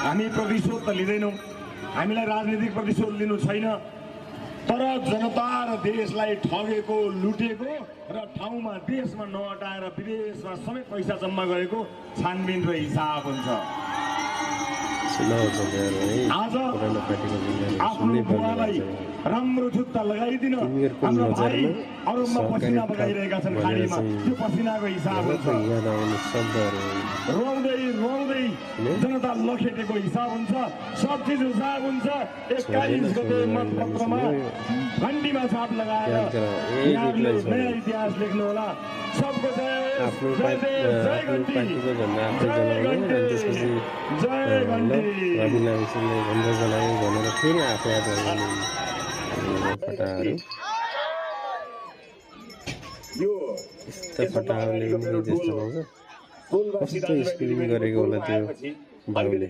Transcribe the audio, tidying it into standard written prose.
हामी प्रतिशोध त लिँदैनौँ, हामीलाई राजनीतिक प्रतिशोध लिनु छैन, तर जनता र देशलाई ठगेको लुटेको र ठाउँमा देशमा नअटाएर विदेशमा समेत पैसा जम्मा गरेको छानबिन र हिसाब हुन्छ। आज आफ्नो बुवालाई राम्रो जुत्ता लगाइदिन हाम्रो भाइ अरूमा पसिना बगाइरहेका छन् खाडीमा, त्यो पसिनाको हिसाब हुन्छ। रोउँदै रोउँदै जनता लखेटेको हिसाब हुन्छ, सब चिज हिसाब हुन्छ। 21 गते मतपत्रमा घन्टीमा छाप लगाएर यहाँहरूले नयाँ इतिहास लेख्नु होला। सबको जय जय घन्टी, जय घन्टी। फटाहरूले कस्तो स्कुलिङ गरेको होला त्यो बाबुले।